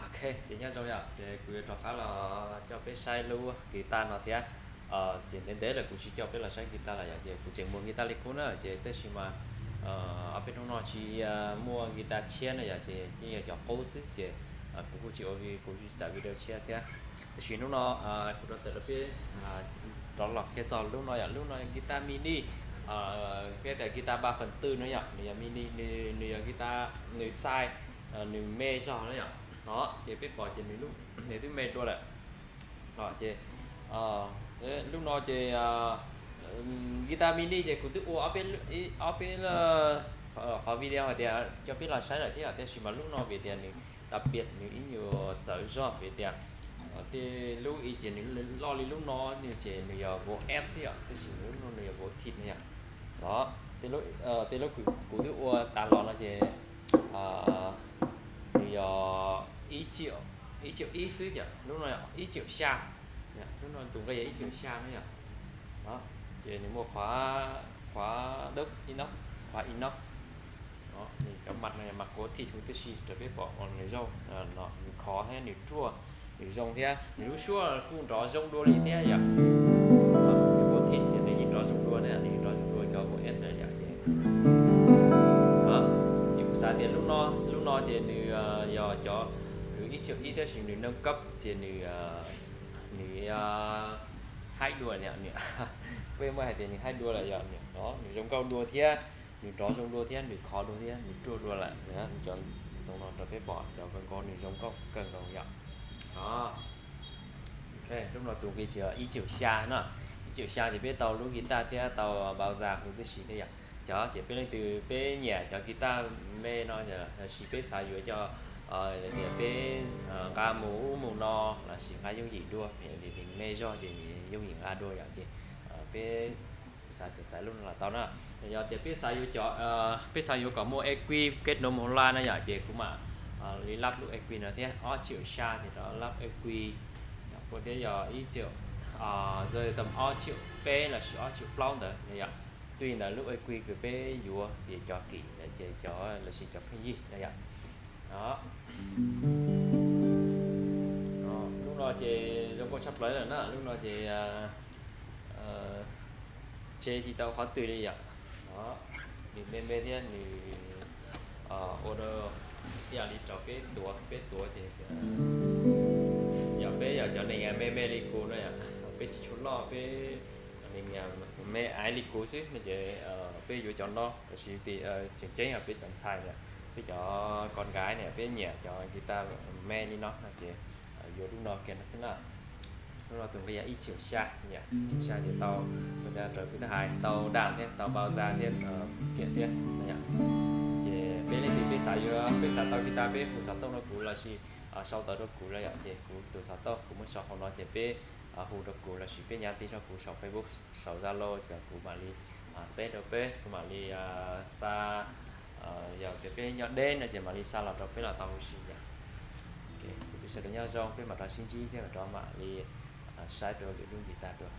Ok, ces nyob zoo yom, ces kuv yuav rov qab los coj peb saib lub guitar no thiab. Ces ntev ntev lawm kuv tsis coj peb los saib guitar lawm yom, ces kuv tseem muag guitar li qub na, ces tab sis mas ob peb hnub no tsis muaj guitar tshiab na yom, ces yeej yog cov qub xwb, ces kuv kuj tsis ua vi, kuv tsis tawm video tshiab thiab. Tab sis hnub no kuv rov tawm rau peb rov los qhia txog lub no yom, lub no guitar mini, peb tias guitar ba phần tư no yom, nws yog mini, nws yog guitar, nws size, nws me zog na yom. No ces peb pom ces nws lub, nws twb me dua lawm. No ces lub no ces guitar mini ces kuv twb ua ob peb, ob peb qhov video hais tias coj peb los saib lawm thiab, tab sis mas lub no vim tias nws đặc biệt nws ib nyuag txawv zog vim tias tej lub ib ces nws loj li lub no, ces nws yog gauge F xwb yom, tab sis lub no nws yog gauge thịt na yom. No tej lub kuv twb ua tas los no ces nws yog ib triệu, ib triệu ib xwb yom, lub no ib triệu xya, lub no tus nqi yog ib triệu xya na yom. Ces nws muaj khóa, khóa đúc inox, khóa inox. Nws cov mặt no yog mặt gỗ thịt huv tib si, raws peb pom uas nws zoo, nws khov thiab nws ruaj, nws zoo thiab nws lub suab kuj nrov zoo dua li thiab yom. Nws gỗ thịt ces nws yeej nrov zoo dua na, nws nrov zoo dua cov gỗ ép na yom. Ces ces kuv xav tias lub no, lub no ces nws yog cov, nws ib triệu ib tab sis nws nâng cấp ces nws, nws haib dua, peb muaj hais tias nws haib dua lawm yom, nws zoo nkauj dua thiab, nws nrov zoo dua thiab, nws khov dua thiab, nws ruaj dua lawm. Cov ntoo no rau peb pom cov nkauj nkaus, nws zoo nkauj kawg nkaus yom. Lub no tus nqi ces ib triệu xya no, ib triệu xya ces peb tau lub guitar thiab tau bao da huv tib si thiab yom. Cov ces peb leej twg peb nyiam cov guitar me no lossis peb xav yuav coj tias peb nqa mus ub mus no lossis nqa yooj yim dua, vim me zog ces yooj yim nqa dua yom, ces peb xav tias xav lub no los tau na. Yog tias peb xav yuav cov, peb xav yuav kom muaj EQ kết nối mus online na yom, ces kuv mam li lắp lub EQ no thiab, ob triệu xya ces rov lắp EQ. Puas thiab yog ib triệu, rơi tầm ob triệu peb lossis ob triệu plaub ntawd yom. Twb li ntawd lub EQ kws peb yuav ces cov kim ces cov lossis cov pheej yig na yom. Lub no ces zoo nkauj tshaj plaws lawm na, lub no ces tseg tsis tau qhov twg li yom. Nws me me thiab nws ua rau ib yam li rau peb tuav, peb tuav ces yog peb yog cov neeg me me li kuv no yom, peb tsis tshua loj, peb neeg me aiv li kuv xwb no ces peb yuav cov no, tab sis tseem ceeb yog peb cov ntxhais na, peb cov con gái na peb nyiam cov guitar me li no no ces yuav lub no kiag no xwb na. Lub no tus nqi yog ib triệu xya, ib triệu xya ces tau, raws kuv twb hais, tau đàn thiab, tau bao da thiab, kiag thiab. Ces peb leej twg peb xav yuav, peb xav tau guitar peb hu xov tooj rau kuv lossis sau ntawv rau kuv los yom, ces kuv tus xov tooj kuv muab sau hauv no ces peb hu rau kuv lossis peb nhắn tin rau kuv saum Facebook, saum Zalo, ces kuv mam li teb rau peb, kuv mam li xa, yog tias peb nyob deb no ces mam li xa los rau peb los tau huv si yom. Ces peb sawv daws nyob zoo, peb mam rov sib ntsib thiab mam rov mam li saib rau lwm lub ntiv tag dua.